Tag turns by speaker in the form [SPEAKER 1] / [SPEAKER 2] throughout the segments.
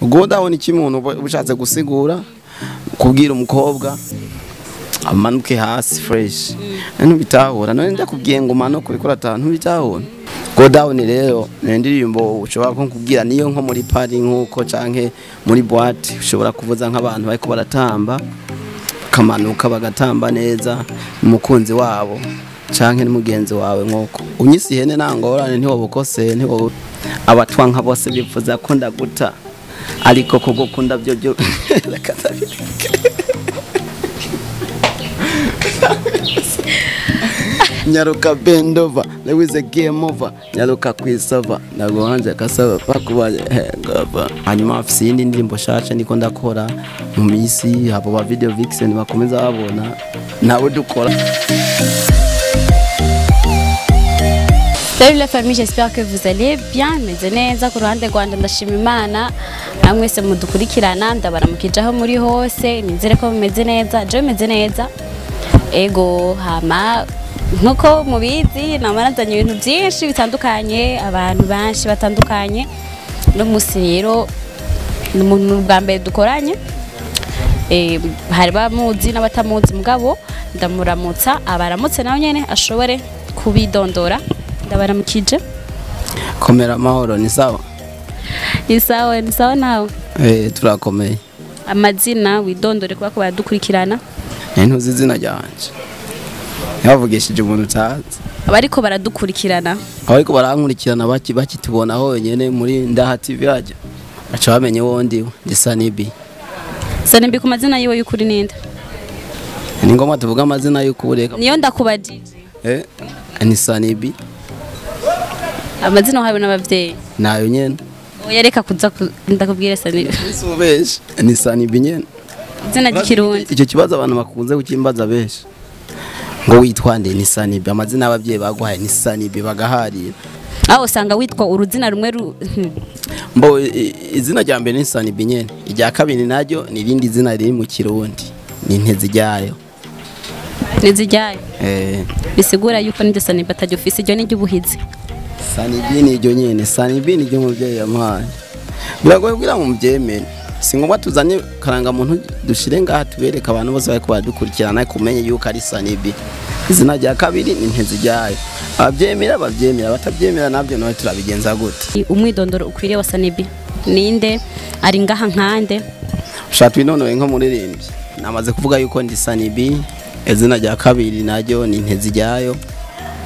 [SPEAKER 1] Go down iki muntu ushatse gusigura kubwira umukobwa amanuke hasi fresh. Ntubitahura none ndakubwiye ngo manuke uriko urataha ntubitahura. Go down rero ni indirimbo ushobora kubwira niyo nko muri party nkuko canke muri boîte ushobora kuvuza nk'abantu bariko baratamba kamanuka bagatamba neza umukunzi wabo canke n'umugenzi wawe nkuko unyisi ihene nangorane ntiwobukose ntiwo abatwa nka bose bifuza ko ndaguta ariko kugukunda byo byo Nyaruka bend over, there is a game over. Nyaruka kwisava, naguhanje kasaba pakubaye ngaba. Hanyuma afise iyindi ndirimbo shasha niko ndakora mu misi abo ba video vixen bakomeza babona nabo dukora.
[SPEAKER 2] Salut la famille, j'espère que vous allez bien. Meze neza ku ruhande rwanje ndashima Imana. Namwe se mudukurikirana ndabaramukije aho muri hose, nizere ko mumeze neza, je meze neza. Ego hama nkuko mubizi namarazanye ibintu byinshi bitandukanye, abantu banshi batandukanye. No musi rero n'umuntu bwa mbere dukoranye. Hari bamuzi n'abatamuzi mugabo ndamuramutsa abaramutse nawe nyene ashobore kubidondora. Ndabaramukije.
[SPEAKER 1] Komera amahoro ni sawa?
[SPEAKER 2] Ni sawa, ni sawa nawe?
[SPEAKER 1] Turakomeye.
[SPEAKER 2] Amazina widondore kuba ko baradukurikirana.
[SPEAKER 1] Ntuzi izina ryanje. Yavugishije umuntu utazi.
[SPEAKER 2] Abariko baradukurikirana.
[SPEAKER 1] Abariko barankurikirana bakitubona honyene muri Ndaha TV yaje. Baca bamenye wondi ndi Sanibi.
[SPEAKER 2] Sanibi ku mazina yiwe y'ukuri ninde?
[SPEAKER 1] Ni ngoma tuvuga amazina y'ukuri.
[SPEAKER 2] Niyo ndakubajije.
[SPEAKER 1] Ni Sanibi.
[SPEAKER 2] Amazina wahawe n'abavyeyi.
[SPEAKER 1] Nayo nyene.
[SPEAKER 2] Oya reka kuza ndakubwira Sanibi.
[SPEAKER 1] Subeshe ni Sanibi nyene.
[SPEAKER 2] Izina ry'ikirundi.
[SPEAKER 1] Icyo kibazo abantu bakunze kukimbaza benshi. Ngo witwa nde? Ni Sanibi. Amazina y'abavyeyi baguhaye ni Sanibi bagaharira.
[SPEAKER 2] Aho usanga witwa uruzina rumwe
[SPEAKER 1] Mbo izina rya mbere ni Sanibi nyene. Irya kabiri naryo ni irindi zina riri mu Kirundi. Ni Nteziryayo.
[SPEAKER 2] Nteziryayo. Bisigura yuko niryo Sanibi atajya ofisi iryo ni ry'ubuhizi.
[SPEAKER 1] Sanibi ni iryo nyene. Sanibi ni iryo muvyeyi yamuhaye. Biragoye kugira ngo muvyemere. Si ngombwa tuzanye karanga muntu dushire ngaha tubereka abantu bose bariko baradukurikirana kumenye yuko ari Sanibi. Izina rya kabiri ni Nteziryayo. Abavyemera bavyemera, abatavyemera navyo nawe turabigenza gute?
[SPEAKER 2] Umwidondoro ukwiriye wa Sanibi ninde? Ari ngaha nkande?
[SPEAKER 1] Ushaka twinonoye nko muririmbyi. Namaze kuvuga yuko ndi Sanibi, izina rya kabiri naryo ni Nteziryayo.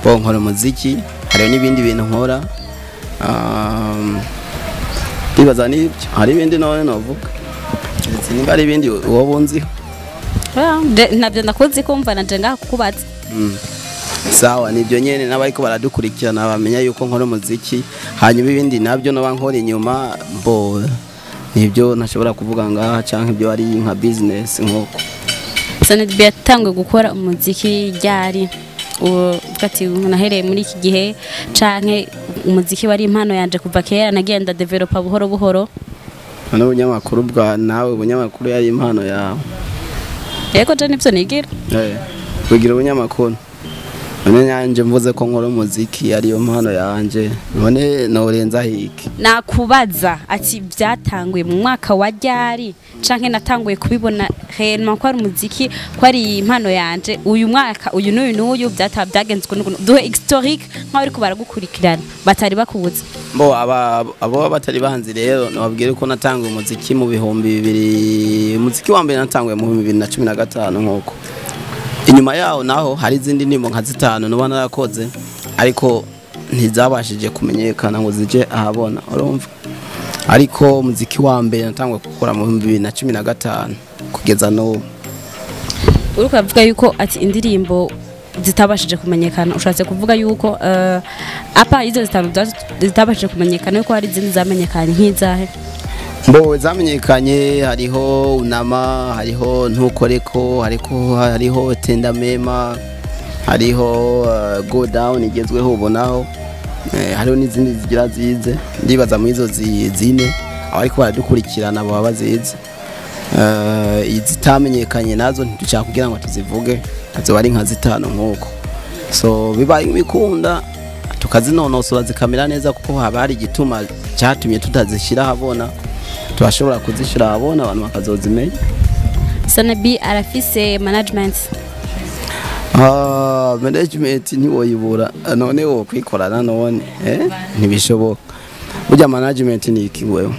[SPEAKER 1] Bo nkora umuziki, hariyo n'ibindi bintu nkora. Ndibaza nibyo, hari ibindi none novuga. Sinimba ari ibindi wowe unziho.
[SPEAKER 2] Nabyo ndakuzi kumva nanje ngaha kukubaza.
[SPEAKER 1] Sawa nibyo nyene n'abariko baradukurikirana bamenya yuko nkora umuziki, hanyuma ibindi nabyo noba nkora inyuma mbo nibyo ntashobora kuvuga ngaha canke ibyo ari nka business nkoko.
[SPEAKER 2] Sanibi yatanguye gukora umuziki ryari? Ati nahereye muri iki gihe canke umuziki wari impano yanje kuva kera nagenda developa buhoro buhoro.
[SPEAKER 1] None ubunyamakuru bwa nawe ubunyamakuru yari impano yawe.
[SPEAKER 2] Yego je nivyo nigira.
[SPEAKER 1] Wigira ubunyamakuru. None nyanje mvuze ko nkora umuziki ari yo mpano yanje. None norenza hiki.
[SPEAKER 2] Nakubaza ati byatanguye mu mwaka wa ryari canke natanguye kubibona réellement ko ari umuziki ko ari impano yanje uyu mwaka uyu n'uyu n'uyu byagenzwe duhe historique nkaho ariko baragukurikirana batari bakubuza.
[SPEAKER 1] Mbo abo batari banzi rero nababwire ko natanguye umuziki mu 2000, umuziki wa mbere natanguye mu 2015 nkuko. Inyuma yaho naho hari izindi ndimo nka zitanu nuba narakoze ariko ntizabashije kumenyekana ngo zije ahabona urumva. Ariko umuziki wa mbere natanguye gukora mu 2015 kugeza n'ubu.
[SPEAKER 2] Uriko uravuga yuko ati indirimbo zitabashije kumenyekana, ushatse kuvuga yuko apa izo zitanu zitabashije kumenyekana yuko hari izindi zamenyekanye nk'izahe?
[SPEAKER 1] Mbo zamenyekanye hariho unama, hariho ntukoreko, hariho tenda mema, hariho go down igezweho ubonaho, hariho n'izindi zigira zize. Ndibaza mu izo zine abariko baradukurikirana baba bazize. Izitamenyekanye nazo ntidushaka kugira ngo tuzivuge, azoba ari nka zitanu nkuko. So bibaye bikunda tukazinonosora zikamera neza kuko haba hari igituma cyatumye tutazishyira habona. Turashobora kuzishira abona abantu bakazozimenya.
[SPEAKER 2] Sanabi arafise management?
[SPEAKER 1] Management ntiwoyibura, none wo kwikorana none ntibishoboka. Burya management ni iki wewe?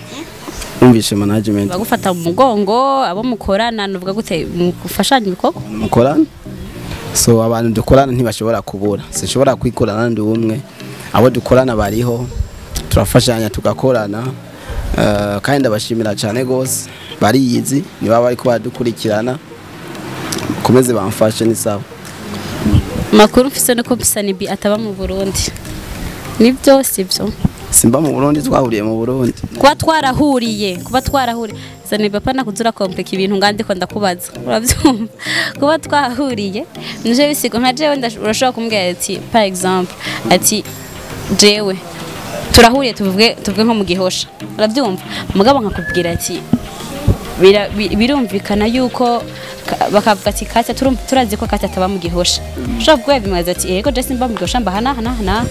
[SPEAKER 1] Umvishe management
[SPEAKER 2] bagufata mu mugongo, abo mukorana, nuvuga gute, mufashanya ibikorwa?
[SPEAKER 1] Mukorana. So abantu dukorana ntibashobora kubura, sinshobora kwikorana ndi umwe, abo dukorana bariho, turafashanya tugakorana. Kandi ndabashimira cyane gose, bariyizi niba bari kuba dukurikirana, komeze bamfashe ni sawa.
[SPEAKER 2] Makuru mfise nuko Sanibi ataba mu Burundi, nibyo sibyo?
[SPEAKER 1] Simba mu Burundi, twahuriye mu Burundi.
[SPEAKER 2] Kuba twarahuriye Sanibi apana kuzura komplika ibintu ngandiko ndakubaza, urabyumva? Kuba twahuriye nije bisigo nka jewe urashobora kumbwira ati par exemple ati jewe turahuriye tuvuge nko mu Gihosha, urabyumva? Mugabo nkakubwira ati birumvikana yuko bakavuga ati Katya turazi ko Katya ataba mu Gihosha, ushobora kuvuga bimaze ati yego je simba mu Gihosha mba hana hana hana.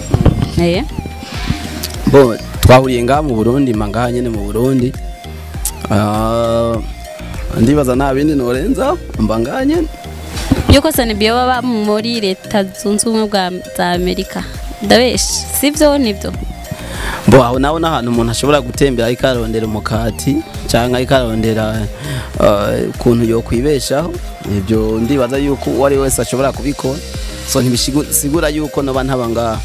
[SPEAKER 1] Bo twahuriye ngaha mu Burundi, mangaha nyene mu Burundi. Ndibaza nta bindi norenza, mba ngaha nyene.
[SPEAKER 2] Yuko Sanibi baba muri Leta Zunze Ubumwe za Amerika, ndabeshe sivyo? Nibyo.
[SPEAKER 1] Bo aho naho nahantu umuntu ashobora gutembera ariko arondera umukati canke ariko arondera ukuntu yo kwibeshaho, ibyo ndibaza yuko uwo ari wese ashobora kubikora. So ntibisigura yuko noba ntaba ngaha,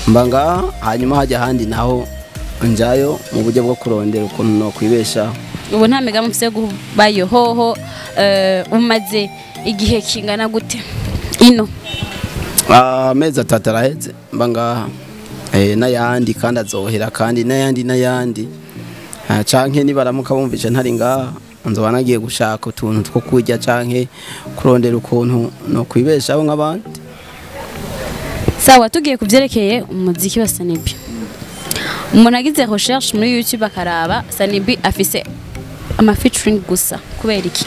[SPEAKER 1] mba ngaha, hanyuma hajya ahandi naho njayo mu buryo bwo kurondera ukuntu no kwibeshaho.
[SPEAKER 2] Ubu nta migambi mfise yo kubayo hoho. Umaze igihe kingana gute ino?
[SPEAKER 1] Amezi 3 araheze mba ngaha, n'ayandi kandi azohera, kandi n'ayandi canke nibaramuka bumvise ntari ngaha nzoba nagiye gushaka utuntu two kurya canke kurondera ukuntu no kwibeshaho nk'abandi.
[SPEAKER 2] Sawa, tugiye kuvyerekeye umuziki wa Sanibi. Umuntu agize recherche muri YouTube akaraba Sanibi afise ama featuring gusa, kubera iki?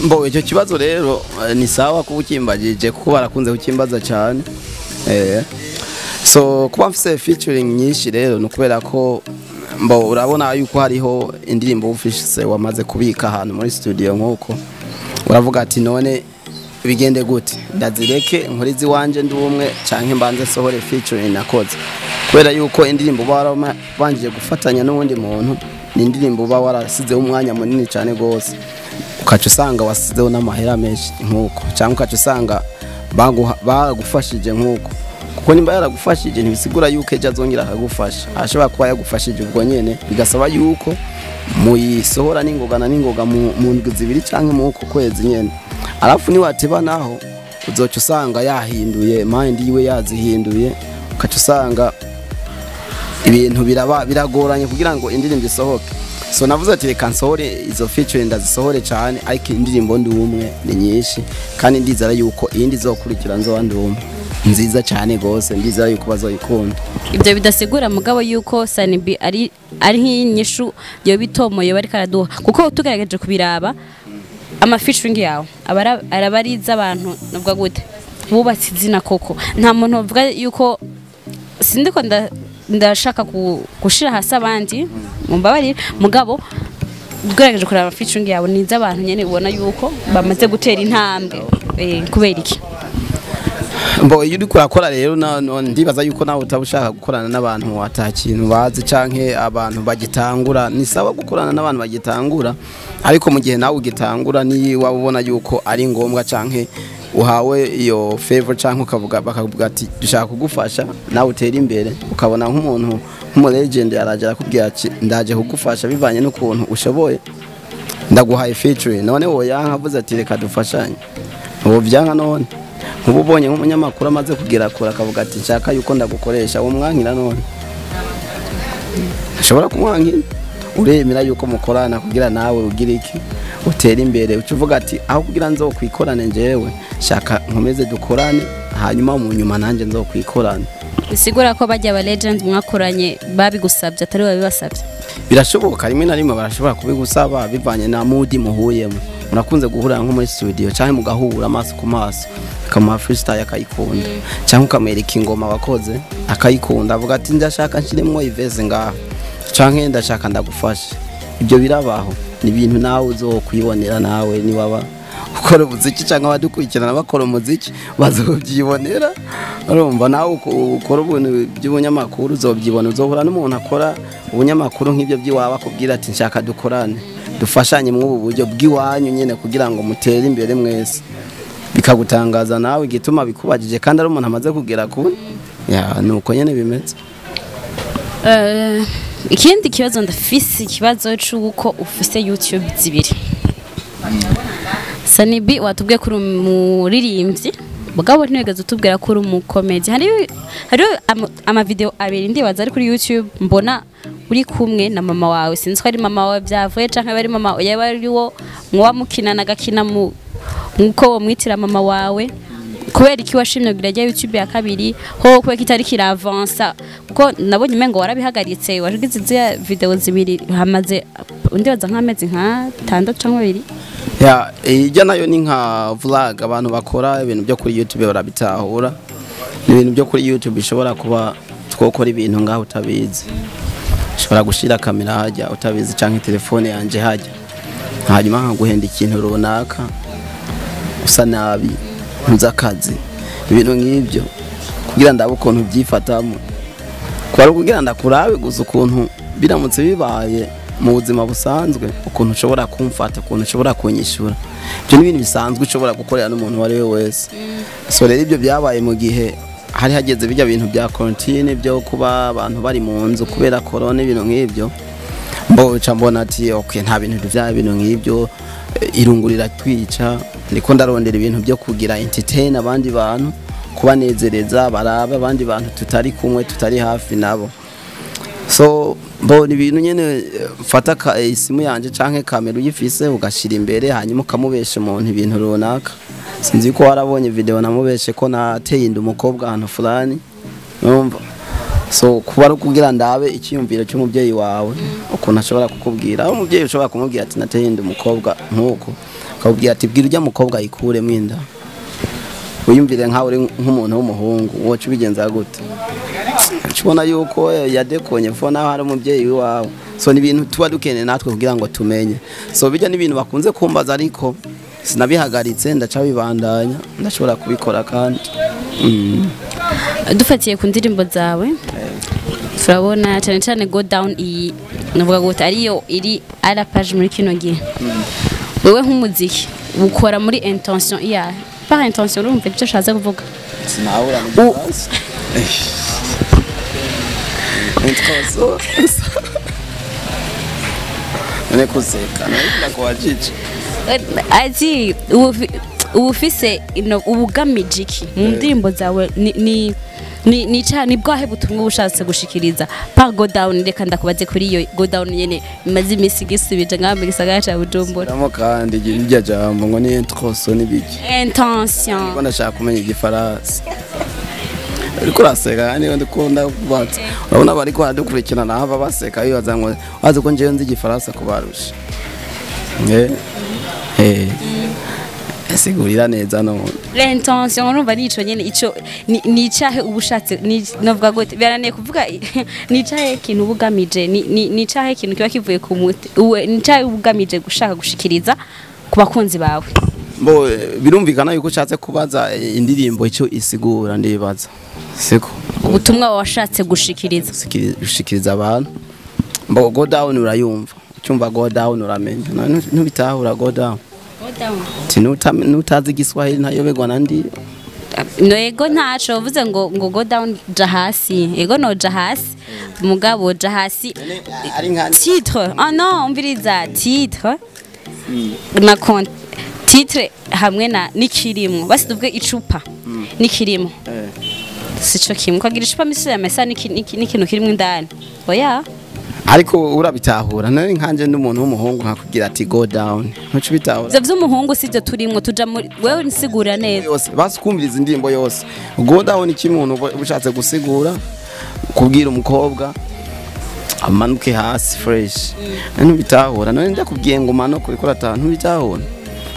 [SPEAKER 1] Mbo icyo kibazo rero ni sawa kubukimbagije kuko barakunze kukimbaza cyane. So kuba mfise featuring nyinshi rero no kubera ko mbo urabona yuko hariho indirimbo ufise wamaze kubika ahantu muri studio, nkuko uravuga ati none bigende gute, ndazireke nkorizi wanje ndi umwe canke mbanze sohore featuring nakoze, kubera yuko indirimbo barabanje gufatanya n'undi muntu ni indirimbo uba warasizeho umwanya munini cyane gose, ukaca usanga wasizeho n'amahera menshi nkuko, cyangwa ukaca usanga bagufashije nkuko, kuko nimba yaragufashije ntibisigura yuko ejo azongera akagufasha, ashobora kuba yagufashije ubwo nyene bigasaba yuko muyisohora n'ingoga na n'ingoga mu ndwi zibiri canke mu uko kwezi nyene, alafu niwateba naho uzoca usanga yahinduye mind yiwe, yazihinduye, ukaca usanga ibintu biragoranye kugira ngo indirimbo isohoke. So navuze ati reka nsohore izo feature ndazisohore cyane, ariko indirimbo ndi umwe ni nyinshi, kandi ndizera yuko iyindi izokurikira nzoba ndi umwe nziza cyane gose, ndizera yuko bazoyikunda.
[SPEAKER 2] Ibyo bidasigura mugabo yuko Sanibi ari nk'inyishu yo bitomoye bari karaduha, kuko tugerageje kubiraba ama featuring yawe arabariza abantu nubwo gute bubatse izina koko, nta muntu uvuga yuko sindiko ndashaka gushira hasi abandi mumbabarire, mugabo ugerageje kuraba featuring yawe niza abantu nyene ubona yuko bamaze gutera intambwe, kubera iki?
[SPEAKER 1] Mbo iyo uri kurakora rero ndibaza yuko nawe utabushaka gukorana n'abantu atakintu bazi canke abantu bagitangura. Ni sawa gukorana n'abantu bagitangura, ariko mu gihe nawe ugitangura ni wabona yuko ari ngombwa canke uhawe iyo favor canke ukavuga bakavuga ati dushaka kugufasha nawe utera imbere, ukabona nk'umuntu nk'umu legend araje arakubwira ati ndaje kugufasha bivanye n'ukuntu ushoboye, ndaguhaye featuring, none wowe yankavuze ati reka dufashanye, ubu byanka none nkubu ubonye nk'umunyamakuru amaze kugira kure akavuga ati nshaka yuko ndagukoresha, uwo mwankira none ashobora kumwankira, uremera yuko mukorana kugira nawe ugira iki utera imbere, ucuvuga ati aho kugira nzokwikorane njewe shaka nkomeze dukorane, hanyuma mu nyuma nanje nzokwikorane.
[SPEAKER 2] Bisigura ko bajya ba legend mwakoranye babigusabye atari babibasabye?
[SPEAKER 1] Birashoboka rimwe na rimwe barashobora kubigusaba bivanye na mood muhuyemo. Murakunze guhura nko muri studio cyangwa mugahura amaso ku maso, ukamuha freestyle akayikunda, cyangwa ukamwereka ingoma wakoze akayikunda, avuga ati ndashaka nshiremwo iveze ngaha, Canke ndashaka ndagufasha. Ibyo birabaho, ni ibintu nawe uzokwibonera, nawe niwaba ukora umuziki cyangwa abadukurikirana bakora umuziki bazobyibonera. Urumva nawe ukora ubuntu by'ubunyamakuru uzobyibona, uzohura n'umuntu akora ubunyamakuru nk'ibyo by'iwaba akubwira ati nshaka dukorane, dufashanye muri ubu buryo bw'iwanyu nyine kugira ngo mutere imbere mwese, bikagutangaza nawe igituma bikubajije kandi ari umuntu amaze kugera kure. Ya, nuko nyene bimeze.
[SPEAKER 2] Ikindi kibazo ndafise, ikibazo c'uko ufise YouTube zibiri. Sunny B, watubwiye ko uri umuririmbyi, mugabo ntiwigeze utubwira ko uri umukomedi. Hariho amavideo abiri ndibaza ari kuri YouTube mbona uri kumwe na mama wawe. Sinzi ko ari mama wawe byavuye canke ari mama yaba ari wo mwoba mukinana agakina mu nkuko wamwitira mama wawe. Kubera iki washimye kugira rya YouTube ya kabiri ho, kubera kitari kiravansa? Kuko nabonye umengo warabihagaritse, wagize izi video zibiri hamaze ndibaza nk'amezi nka 6 canke 2.
[SPEAKER 1] Ya, ijya nayo ni nka vlog abantu bakora ibintu byo kuri YouTube barabitahura. Ni ibintu byo kuri YouTube bishobora kuba twokora ibintu ngaho utabizi. Ushobora gushira kamera hajya utabizi canke telefone yanje hajya, hanyuma nkaguhenda ikintu runaka usa nabi nzakazi, ibintu nk'ibyo, kugira ndabe ukuntu byifatamo, kwari kugira ndakurabe gusa ukuntu biramutse bibaye mu buzima busanzwe, ukuntu ushobora kumfata, ukuntu ushobora kunyishura. Ibyo ni ibintu bisanzwe ushobora gukorera n'umuntu uwo ari we wese. So rero ibyo byabaye mu gihe hari hageze bijya bintu bya quarantine, byo kuba abantu bari mu nzu kubera corona, ibintu nk'ibyo. Mboca mbona ati okay, nta bintu bya bintu nk'ibyo, irungurira twica, ndiko ndarondera ibintu byo kugira entertain abandi bantu, kubanezereza, barabe abandi bantu tutari kumwe, tutari hafi nabo. So mbona ibintu nyene, mfata isimu yanje canke kamera uyifise ugashira imbere, hanyuma ukamubesha umuntu ibintu runaka. Sinzi ko warabonye video namubeshe ko nateye inda umukobwa ahantu fulani, urumva. So kuba ari kugira ndabe icyiyumviro cy'umubyeyi wawe ukuntu ashobora kukubwira. Aho umubyeyi ushobora kumubwira ati nateye inda umukobwa nkuko, akakubwira ati bwira ujya mukobwa ayikuremo inda, wiyumvire nkawe uri nk'umuntu w'umuhungu woca ubigenza gute? Ubona yuko yadekonye fo naho hari umubyeyi wawe. So ni ibintu tuba dukeneye natwe kugira ngo tumenye. So bijya n'ibintu bakunze kumbaza, ariko sinabihagaritse, ndacabibandanya, ndashobora kubikora kandi.
[SPEAKER 2] Dufatiye ku ndirimbo zawe, turabona cyane cyane Go Down, iyi navuga ngo ariyo iri à la page muri kino gihe. Wewe nk'umuziki ukora muri intention iya par intention, urumva icyo ashatse kuvuga?
[SPEAKER 1] Sinahura mu Gifaransa. Intention. None kuseka, ndakuwajije.
[SPEAKER 2] Ati uba ufise ubugamije iki mu ndirimbo zawe? Ni bwahe butumwa uba ushatse gushikiriza par Go Down? Reka ndakubaze kuri iyo Go Down nyene imaze iminsi igisubije ngaha mu gisagara ca Bujumbura.
[SPEAKER 1] Ramo kandi irya jambo ngo ni intention n'ibiki?
[SPEAKER 2] Intention.
[SPEAKER 1] Ndiko ndashaka kumenya Igifaransa. Uriko uraseka niba ndikunda kubatsa. Urabona bariko baradukurikirana hava baseka bibaza ngo wazi ko njewe nzi Igifaransa kubarusha. Sigurira neza none.
[SPEAKER 2] L'intention, urumva nico nyene, ico ni icahe uba ushatse, novuga gute, birananiye kuvuga. Ni icahe ikintu uba ugamije, ni icahe ikintu kiba kivuye ku muti, ni icahe uba ugamije gushaka gushikiriza ku bakunzi bawe?
[SPEAKER 1] Bo birumvikana yuko ushatse kubaza indirimbo icyo isigura, ndibaza. Siko?
[SPEAKER 2] Ubutumwa washatse gushikiriza.
[SPEAKER 1] Gushikiriza abantu. Mbo Go Down urayumva. Ucyumva Go Down uramenya. Ntubitahura Go Down?
[SPEAKER 2] Go Down.
[SPEAKER 1] Ati nutazi Igiswahili ntayoberwa na ndi.
[SPEAKER 2] No, ego, ntaco uvuze ngo go down, ja hasi. Ego, no ja hasi, mugabo ja hasi.
[SPEAKER 1] Ari nka
[SPEAKER 2] Titre, ah non, umviriza, titre na titre hamwe na n'ikirimwo, basi tuvuge icupa n'ikirimwo sico kimwe. Ukagira icupa misi ya mesa n'ikintu kirimwo indani, oya.
[SPEAKER 1] Ariko urabitahura nari nkanje n'umuntu w'umuhungu nkakubwira ati go down, ntuca ubitahura?
[SPEAKER 2] Ivyo vy'umuhungu sivyo turimwo, tuja muri wewe, nsigura neza.
[SPEAKER 1] Yose basi kumviriza indirimbo yose. Go down ikintu uba ushatse gusigura, kubwira umukobwa amanuke hasi fresh. Ntubitahura? None ndakubwiye ngo umanuke uriko urataha, ntubitahura?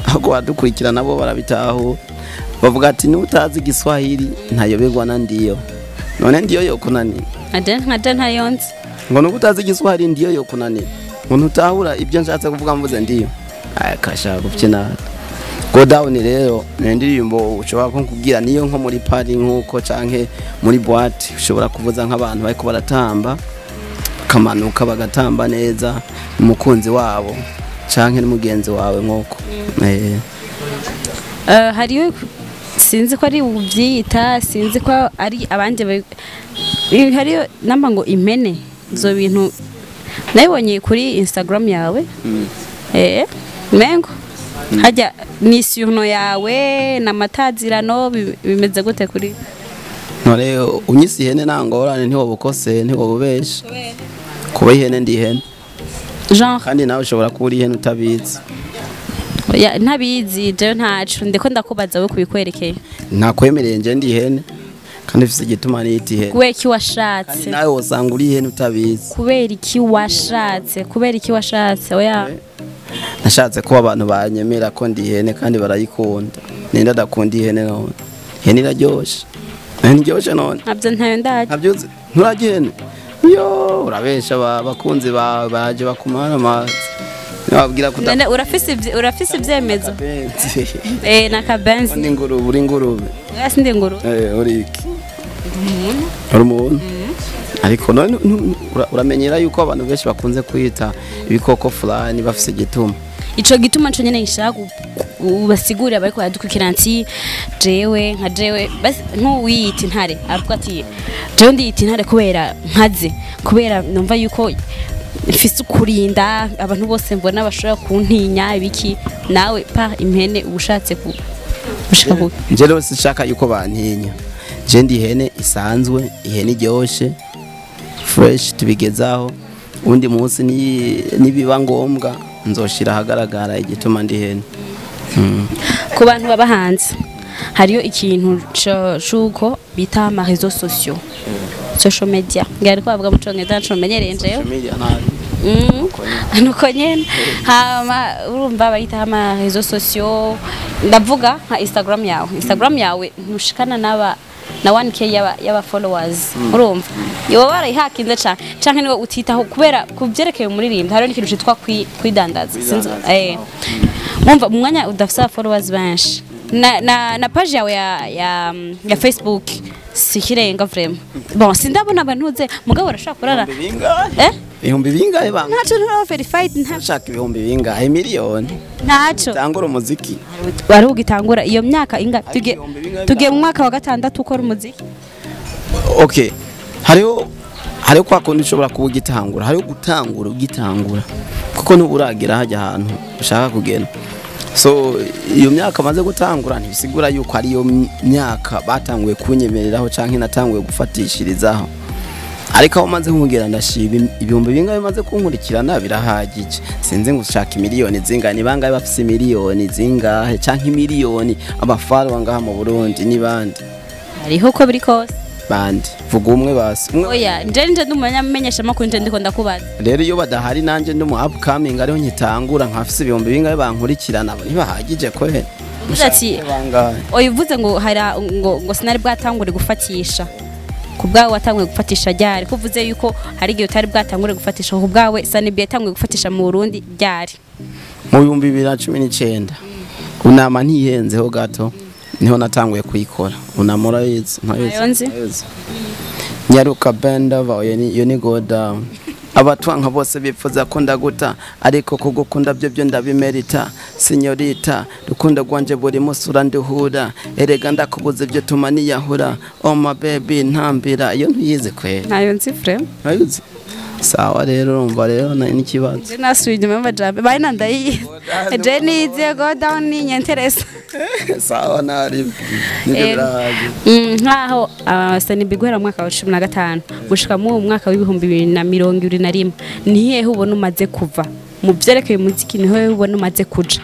[SPEAKER 1] Ahubwo badukurikira nabo barabitahura, bavuga ati nutazi Igiswahili ntayoberwa na ndiyo. None ndiyo yokunaniye?
[SPEAKER 2] Nkaje ntayonze.
[SPEAKER 1] Ngo nuko utazi igiswahili ndiyo yo kunanira. Ngo ntutahura ibyo nshatse kuvuga mvuze ndiyo. Aya kasha gufyina. Go down rero ni indirimbo ushobora kumbwira niyo nko muri party nkuko canke muri boîte ushobora kuvuza nk'abantu bariko baratamba kamanuka bagatamba neza umukunzi wabo canke n'umugenzi wawe nkuko.
[SPEAKER 2] Hariyo sinzi ko ari ubyiyita, sinzi ko ari abandi, hariyo namba ngo impene izo bintu nabibonye kuri Instagram yawe. Mengo hajya ni surno yawe na matazirano bimeze gute kuri
[SPEAKER 1] none unyisi ihene nangorane ntiwobukose ntiwobubeshe kuba ihene ndi ihene
[SPEAKER 2] genre
[SPEAKER 1] kandi nawe ushobora kuba uri ihene utabizi.
[SPEAKER 2] Ya ntabizi je ntacu ndiko ndakubaza we kubikwerekeye.
[SPEAKER 1] Nakwemereye nje ndi ihene kandi mfise igituma niyita ihene.
[SPEAKER 2] Kubera iki washatse?
[SPEAKER 1] Nawe wosanga uri ihene utabizi.
[SPEAKER 2] Kubera iki washatse? Kubera iki washatse? Oya
[SPEAKER 1] nashatse ko abantu banyemera ko ndi ihene kandi barayikunda. Ninde adakunda ihene none? Ihene iraryoshe. Ihene iryoshe none.
[SPEAKER 2] Ntabyo ntayo ndaje.
[SPEAKER 1] Ntabyo uzi? Nturarya ihene? Yo urabesha abakunzi bawe baje bakumara amazi. Nababwira ko
[SPEAKER 2] none urafise ibyemezo. Na kabenzi.
[SPEAKER 1] Ndi ingurube, uri ingurube.
[SPEAKER 2] Oya sindi ingurube.
[SPEAKER 1] Uri iki? Uri umuntu. Ariko none uramenyera yuko abantu benshi bakunze kwita ibikoko fulani bafise igituma.
[SPEAKER 2] Ico gituma nco nyene nshaka ubasigurira bariko baradukurikirana nti jewe nka jewe basi nkuwiyita intare avuga ati jewe ndiyita intare kubera nkaze, kubera numva yuko mfise ukurinda abantu bose mbona bashobora kuntinya ibiki. Nawe par impene ubushatse gushika ku
[SPEAKER 1] nje rero sinshaka yuko bantinya. Je ndi ihene isanzwe, ihene iryoshe fresh tubigezaho. Undi munsi nibiba ngombwa nzoshira ahagaragara igituma ndi ihene.
[SPEAKER 2] Ku bantu baba hanze hariyo ikintu c'uko bita ama réseaux sociaux, social media ngari ko bavuga mu congereza nco menyereye njewe nuko nyene hama urumva bayita ama réseaux sociaux. Ndavuga nka Instagram yawe. Instagram yawe ntushikana naba na 1k y'aba followers. Urumva yoba barayihakinze cyane canke niwe utitaho kubera kuvyerekeye umuririmbyi hariho n'ikintu citwa kwidandaza. Sinzi mwumva mu mwanya udafise followers benshi na page yawe ya Facebook sikirenga vraiment. Bon sindabona abantu mugabo urashaka kurara
[SPEAKER 1] ibihumbi bingahe banga
[SPEAKER 2] ntaco ntura verified
[SPEAKER 1] ntashaka ibihumbi bingahe miliyoni
[SPEAKER 2] ntaco
[SPEAKER 1] tangura umuziki
[SPEAKER 2] wari ugitangura iyo myaka inga tugiye mu mwaka wa 6 ukora umuziki.
[SPEAKER 1] Okay, hariho kwa kundi ushobora kuba ugitangura, hariho gutangura ugitangura kuko ntuburagira hajya ahantu ushaka kugenda. So iyo myaka maze gutangura ntibisigura yuko ari iyo myaka batanguye kunyemereraho canke natanguye gufatishirizaho. Ariko aho maze kugera ndashiba ibihumbi bingahe bimaze kunkurikirana birahagije. Sinzi ngo ushaka miliyoni zingahe, ni bangahe bafise miliyoni zingahe canke miliyoni abafollower ngaha mu Burundi ni bande?
[SPEAKER 2] Hariho ko biri kose
[SPEAKER 1] bande vuga umwe basi.
[SPEAKER 2] Oya nje ndumumenyesha makuru nje ndiko ndakubaza.
[SPEAKER 1] Rero iyo badahari nanje ndi mu upcoming ariho nkitangura nkafise ibihumbi bingahe bankurikirana ntibahagije kwe.
[SPEAKER 2] Ati oya uvuze ngo hari ngo sinari bwatangure gufatisha. Kubwawe watanguye gufatisha ryari? Kuvuze yuko hari igihe utari bwatangure gufatisha, kubwawe Sani-B yatanguye gufatisha mu Burundi ryari?
[SPEAKER 1] Mu 2019. Unama ntihenzeho gato niho natanguye kuyikora. Unamura yize ntayize. Nyaruka benda vayo yo ni go down. Abatwanka bose bipfuza ko ndaguta ariko kugukunda byo byo ndabimerita. Sinyorita rukundo rwanje buri musura nduhura erega ndakubuze byo tuma niyahura. Oh my baby ntambira iyo ntuyize kwe.
[SPEAKER 2] Ntayo nzi frame.
[SPEAKER 1] Ntayize. Sawa rero urumva rero n'ikibazo.
[SPEAKER 2] Je nasuye inyuma y'amajambo bari nandayize. Je nize go down ni nyenteresa.
[SPEAKER 1] Sawa nari. Nibyo birahagije.
[SPEAKER 2] Nkaho Sani-B guhera mu mwaka wa 15 gushika mu mwaka wa 2021 ni hehe ubona umaze kuva mu byerekeye umuziki, ni hehe ubona umaze kuja?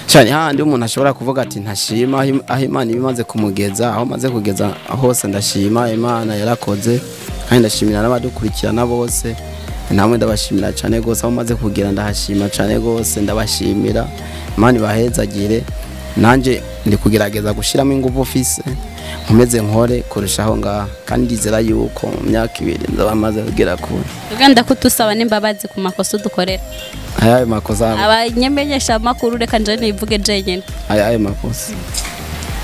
[SPEAKER 1] Cyane handi umuntu ashobora kuvuga ati ntashima aho Imana ibimaze kumugeza, aho maze kugeza hose ndashima Imana yarakoze kandi ndashimira n'abadukurikirana bose. Namwe ndabashimira cyane gose aho maze kugera ndahashima cyane gose ndabashimira. Imana ibahezagire. Nanje ndi kugerageza gushiramo ingufu office nkomeze nkore kurushaho ngaha, kandi ndizera yuko mu myaka 2 nzaba maze kugera kure.
[SPEAKER 2] Uganda kutusaba n'imbabazi ku makosa dukorera.
[SPEAKER 1] Ayayo makosa
[SPEAKER 2] abanyamenyesha amakuru, reka nje nivuge jenyine.
[SPEAKER 1] Ayayo makosa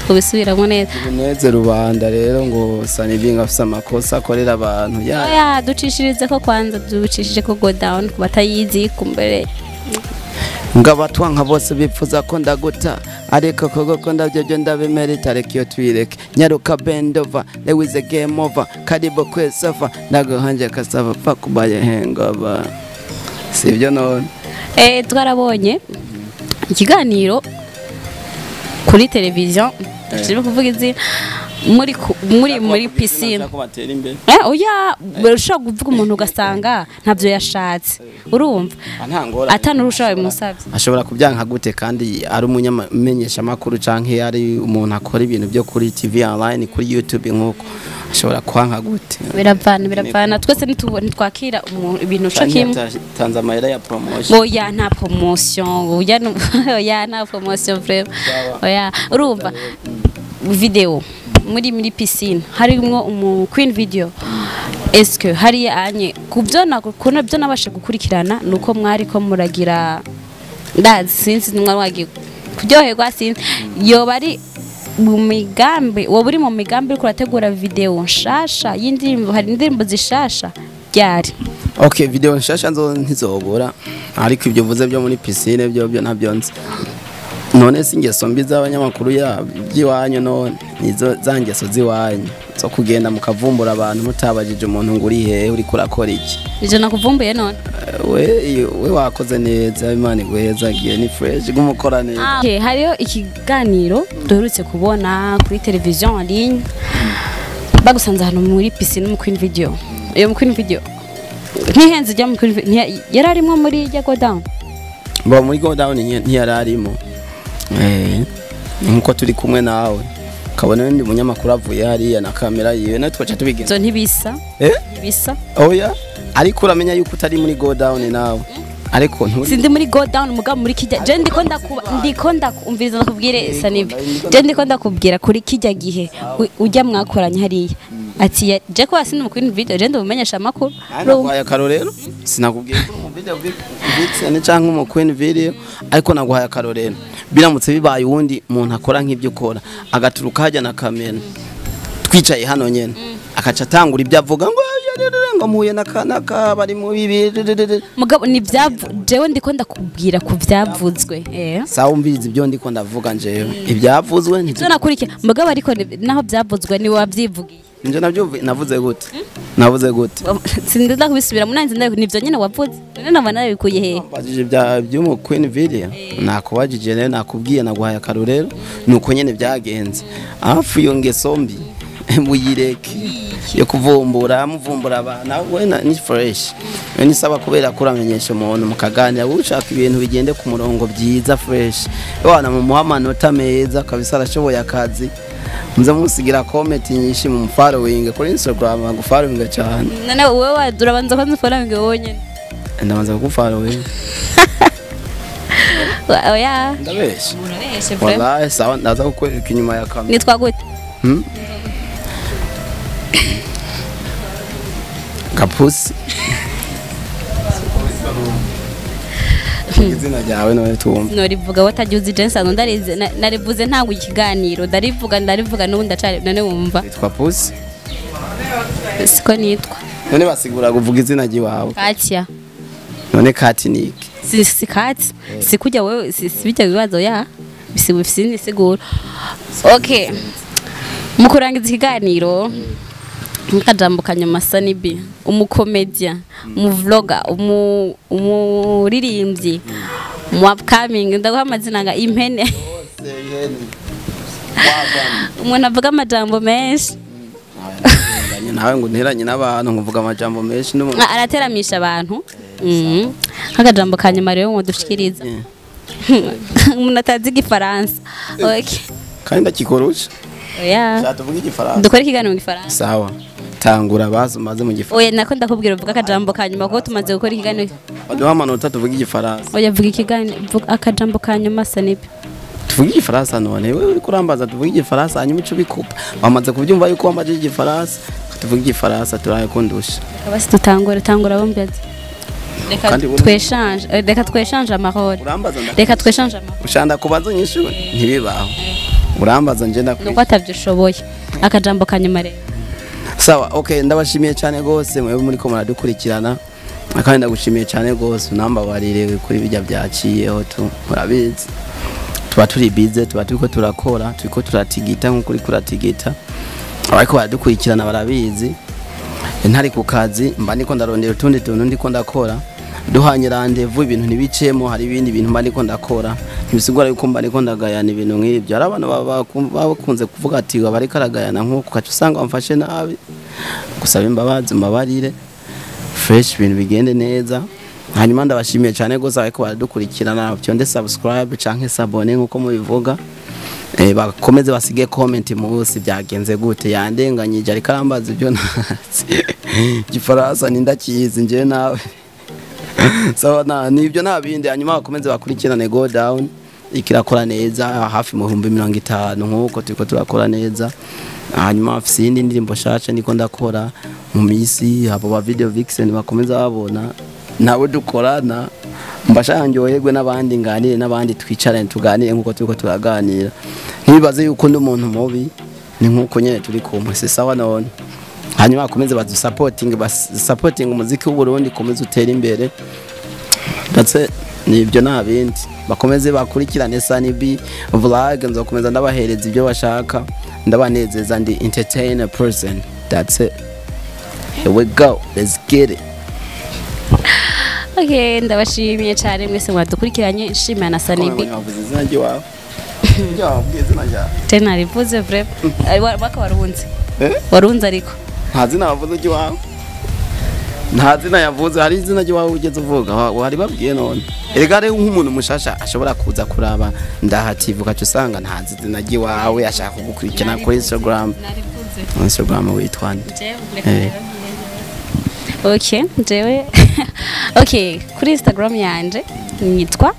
[SPEAKER 2] kubisubiramo neza.
[SPEAKER 1] Neze rubanda rero ngo Sunny afise amakosa akorera abantu.
[SPEAKER 2] Ya ducishirize ko kwanza ducishije ko go down ku batayizi kumbere.
[SPEAKER 1] Ngabatwa nka bose bipfuza ko ndaguta, ariko koko ko ndavyo ndabimerita, reka iyo twireke. Nyaruka bend over, there is a game over, karibu kwesafa ndaguhanje kasava pa kubaye hangover. Sivyo none?
[SPEAKER 2] Twarabonye ikiganiro kuri television, ndashaka kuvuga izina, muri piscine. Oya urashobora kuvuga umuntu ugasanga ntavyo yashatse, urumva atanurusha bimusavye.
[SPEAKER 1] Ashobora kubyanka gute kandi ari umunyamenyesha makuru canke ari umuntu akora ibintu byo kuri TV online, kuri YouTube nkuko ashobora kwanka gute?
[SPEAKER 2] Biravana twese ntitwakira ibintu co kimwe.
[SPEAKER 1] Tanze amahera ya promotion.
[SPEAKER 2] Oya nta promotion, oya nta promotion vraiment. Oya urumva video muri piscine harimwo umu queen video. Est-ce que hari anye kubyo nakuna byo nabashe gukurikirana nuko mwari ko muragira ndazi sinzi mwari wagiye kuryoherwa, sinzi yo bari mu migambi, wo buri mu migambi kurategura video nshasha y'indirimbo, hari indirimbo zishasha ryari?
[SPEAKER 1] Okay, video nshasha nzo ntizobora, ariko ibyo vuze byo muri piscine byo ntabyo nzi. None singeso mbi z'abanyamakuru by'iwanyu, none nizo zangeso ziwanyu zo kugenda mukavumbura abantu mutabajije umuntu ngo uri hehe uri kurakora iki.
[SPEAKER 2] Ije nakuvumbuye none
[SPEAKER 1] we wakoze neza, Imana iguheza giye ni fresh gumukora neza.
[SPEAKER 2] Okay, hariyo ikiganiro duherutse kubona kuri television en ligne bagusanze hano muri piscine mu Queen Video. Iyo mu Queen Video ntihenze ijya mu Queen Video yararimo muri ya go down.
[SPEAKER 1] Bo muri go down ntiyararimo. Nkuko turi kumwe nawe kabona ndi munyamakuru avuye hariya na kamera yiwe natwe twaca tubigenza.
[SPEAKER 2] Zo ntibisa. Ntibisa.
[SPEAKER 1] Oya ariko uramenya yuko utari muri go down nawe. Ariko nturi
[SPEAKER 2] sindi muri go down mugabo muri kijya je ndiko ndakumviriza ndakubwire Sunny. Je ndiko ndakubwira kuri kijya gihe ujya mwakoranye hariya ati je ko asindi mu Queen Video je ndumenyesha amakuru.
[SPEAKER 1] Naguhaye akarorero, sinakubwiye ko mu video vixen canke mu Queen Video, ariko naguhaye akarorero biramutse bibaye uwundi umuntu akora nk'ibyo ukora agaturuka hajya na kamera twicaye hano nyene akaca atangura ibyo avuga ngo ngo muhuye n'akanaka bari mu bibi.
[SPEAKER 2] Mugabo ni byavu jewe ndiko ndakubwira ku byavuzwe.
[SPEAKER 1] Sawa umviriza ibyo ndiko ndavuga njewe ibyavuzwe
[SPEAKER 2] ntibyo nakurikiye mugabo, ariko naho byavuzwe ni wabyivugiye.
[SPEAKER 1] Nje nabyo navuze gute? Navuze gute?
[SPEAKER 2] Sindida kubisubira munanze ndayo nivyo nyene wavuze. None nabana nabikuye he?
[SPEAKER 1] Mbajije bya by'umu Queen Video. Nakubajije rero nakubwiye naguhaye akarorero nuko nyene byagenze. Afu iyo ngeso mbi muyireke yo kuvumbura muvumbura abana we ni fresh. We ni saba kubera kuramenyesha umuntu mukaganira ushaka ibintu bigende ku murongo byiza fresh. Wana mu amanota meza kabisa arashoboye akazi. Muze musigira comment nyinshi mu following kuri Instagram agufollowing cyane.
[SPEAKER 2] None wewe urabanza kwanza following wonyene.
[SPEAKER 1] Ndabanza kugufollowing.
[SPEAKER 2] Oya.
[SPEAKER 1] Ndabeshe.
[SPEAKER 2] Urabeshe vraiment.
[SPEAKER 1] Wallahi sawa ndaza kukwereka inyuma ya kamera.
[SPEAKER 2] Nitwa gute?
[SPEAKER 1] Kapusi. Izina ryawe none tumva.
[SPEAKER 2] Norivuga watajuzi Jensen ndarize narivuze ntango ikiganiro ndarivuga n'ubu ndacari none wumva.
[SPEAKER 1] Nitwa Pusi.
[SPEAKER 2] Siko nitwa.
[SPEAKER 1] None basigura kuvuga izina ryawe.
[SPEAKER 2] Katia.
[SPEAKER 1] None Kati niki?
[SPEAKER 2] Si Kati. Sikujya wewe si bijya bibazo ya. Bisi sigura. Okay. Mukurangiza ikiganiro nkajambo kanyuma Sunny B, umukomedia, umuvlogger, umuririmbyi, mu upcoming ndaguha amazina nga impene. Umuntu avuga amajambo menshi.
[SPEAKER 1] Nawe ngo nteranye n'abantu ngo mvuga amajambo menshi n'umuntu
[SPEAKER 2] arateramisha abantu. Nk'akajambo kanyuma rero ngo dushikiriza. Umuntu atazi igifaransa. Okay.
[SPEAKER 1] Kandi ndakikorusha.
[SPEAKER 2] Oya.
[SPEAKER 1] Tuvuga igifaransa.
[SPEAKER 2] Dukora ikiganiro mu gifaransa.
[SPEAKER 1] Sawa. Tangura bazo maze mu gifaransa.
[SPEAKER 2] Oya nako ndakubwira uvuga akajambo kanyuma kuko tumaze gukora ikiganiro.
[SPEAKER 1] Baduha amanota tuvuga igifaransa.
[SPEAKER 2] Oya vuga ikiganiro vuga akajambo kanyuma Sunny B.
[SPEAKER 1] Tuvuge igifaransa none? Wewe uriko urambaza tuvuge igifaransa, hanyuma ico ubikupa bamaze kubyumva yuko wambaje igifaransa. Tuvuge igifaransa turaye kundusha.
[SPEAKER 2] Basi tutangure, tangura bombaza. Reka
[SPEAKER 1] Kandi
[SPEAKER 2] tweshanje, reka tweshanje amahoro.
[SPEAKER 1] Urambaza
[SPEAKER 2] Reka tweshanje amahoro.
[SPEAKER 1] Ushanda kubaza unyishure ntibibaho. Urambaza nje
[SPEAKER 2] Nuko
[SPEAKER 1] ndakwishyura.
[SPEAKER 2] atavyishoboye. Akajambo kanyuma rero.
[SPEAKER 1] Sawa, okay, ndabashimiye cyane gose mwebwe muriko muradukurikirana, kandi ndagushimiye cyane gose, unambabarire kuri bijya byaciyeho tu. Murabizi tuba turi bize, tuba turiko turakora, turiko turatigita nkuko uriko uratigita. Abariko baradukurikirana barabizi, ntari ku kazi mba ndiko ndarondera utundi tuntu ndiko ndakora. Duhanye rendez-vous ibintu ntibicemo, hari ibindi bintu mba ndiko ndakora. Ntibisigura yuko mba ndiko ndagayana ibintu nk'ibyo. Hari abantu baba bakunze kuvuga ati bariko aragayana, nk'uko ukaca usanga wamfashe nabi. Gusaba imbabazi, mbabarire, fresh, ibintu bigende neza. Hanyuma ndabashimiye cyane gose ariko baradukurikirana. Byonde subscribe canke s'abonner nkuko mubivuga. Bakomeze basige comment munsi, byagenze gute? Yandenganyije, ariko arambaza ibyo ntazi. Igifaransa nindakizi nje nawe. So na nibyo, nta bindi. Hanyuma bakomeze bakurikirane Go Down, ikirakora neza, hafi mu 50,000 nkuko turiko turakora neza. Hanyuma afise iyindi ndirimbo shasha niko ndakora mu misi. Abo ba video vixen bakomeza babona nabo dukorana, mbasha ndyoherwe n'abandi, nganire n'abandi, twicarane tuganire nkuko turiko turaganira. Ntibibaze yuko ndi umuntu mubi, ni nkuko nyene turi kumwe. Si sawa none? Hanyuma bakomeze badusapotinge, basapotinge umuziki w'u Burundi, komeze utere imbere. Ndetse nibyo, nta bindi. Bakomeze bakurikirane Sunny B Vlog, nzokomeza ndabahereza ibyo bashaka, ndabanezeza. Ndi entertainer person. That's it. Here we go, let's get it.
[SPEAKER 2] Okay, ndabashimiye cyane mwese mwadukurikiranye, nshimira na Sunny B.
[SPEAKER 1] Wavuze izina ry'iwawe? Wabwiye izina ryawe?
[SPEAKER 2] Tena rivuze vraiment. Waka warunze.
[SPEAKER 1] Eh?
[SPEAKER 2] Warunze ariko.
[SPEAKER 1] Nta zina wavuze ry'iwawe, nta zina yavuze. Hari izina ry'iwawe ugeze uvuga? Wari babwiye none? Erega rero nk'umuntu mushasha ashobora kuza kuraba Ndaha TV, ugaca usanga ntazi izina ry'iwawe, ashaka kugukurikirana kuri Instagram.
[SPEAKER 2] Narivuze.
[SPEAKER 1] Instagram witwa nde? Eh.
[SPEAKER 2] Okay, jewe, okay, kuri Instagram yanje nitwa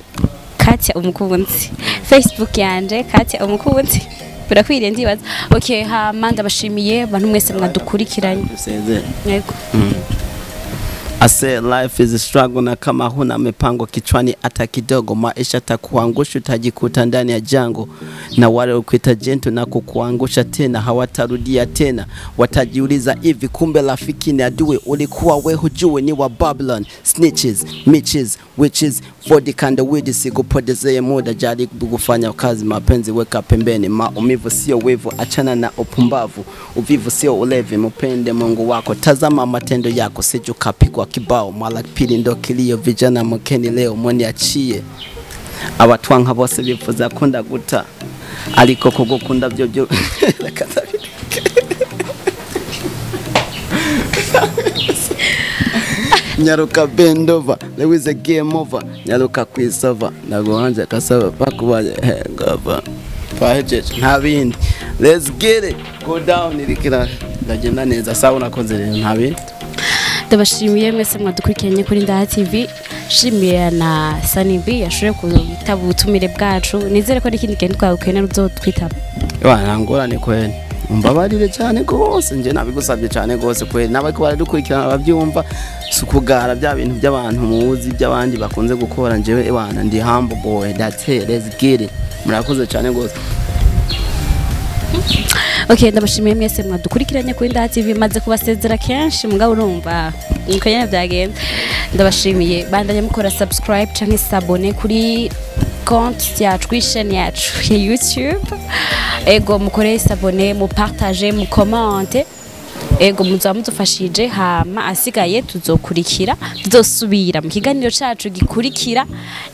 [SPEAKER 2] Katia Umukunzi. Facebook yanje Katia Umukunzi. Birakwiriye ndibaza. Okay, hama ndabashimiye abantu mwese mwadukurikiranye.
[SPEAKER 1] Dusezere.
[SPEAKER 2] Yego.
[SPEAKER 1] I said life is a struggle na kama huna mipango kichwani hata kidogo, maisha takuangusha, utajikuta ndani ya jango, na wale ukuita gentle na kukuangusha tena hawatarudia tena, watajiuliza hivi, kumbe rafiki ni adui ulikuwa we hujui, ni wa Babylon, snitches, mitches, witches, vodka and weed. Sikupotezee muda, jaribu kufanya kazi, mapenzi weka pembeni, maumivu sio wivu, achana na upumbavu, uvivu sio ulevi, mpende Mungu wako, tazama matendo yako, sije ukapigwa kibao mara pili, ndo kilio. Vijana mkeni leo, muniachie. Abatwanka bose bifuza ko ndaguta, ariko kugukunda byo byo reka ndabireke. Nyaruka bend over, there is a game over. Nyaruka kwisova, ndaguhanje kasaba pakubaye hangover. Twahejeje, nta bindi. Let's get it. Go down irikira ndagenda neza. Sawa, unakoze rero, nta bindi.
[SPEAKER 2] Ndabashimiye mwese mwadukurikiranye kuri Ndaha TV. Shimiye na Sunny B yashoboye kwitaba ubutumire bwacu. Nizere ko n'ikindi gihe twagukenera uzotwitaba.
[SPEAKER 1] Wa, nta ngorane kweli. Umbabarire cyane gose, nje nabigusabye cyane gose kweli. N'abariko baradukurikirana babyumva, si ukugara bya bintu by'abantu muzi by'abandi bakunze gukora. Njewe ewana ndi humble boy. That's it, let's get it. Murakoze cyane gose.
[SPEAKER 2] Okay, ndabashimiye mwese mwadukurikiranye kuri Ndaha TV. Maze kubasezera kenshi, mugabo urumva niko nyene byagenda. Ndabashimiye, bandanye mukora subscribe canke s'abonner kuri compte yacu, kuri chaîne yacu ya YouTube. Ego, mukore s'abonner, mupartage, mucommente. Ego, muzaba mudufashije. Hama asigaye tuzokurikira, tuzosubira mu kiganiro cacu gikurikira.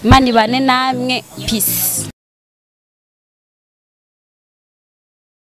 [SPEAKER 2] Imana ibane namwe. Peace.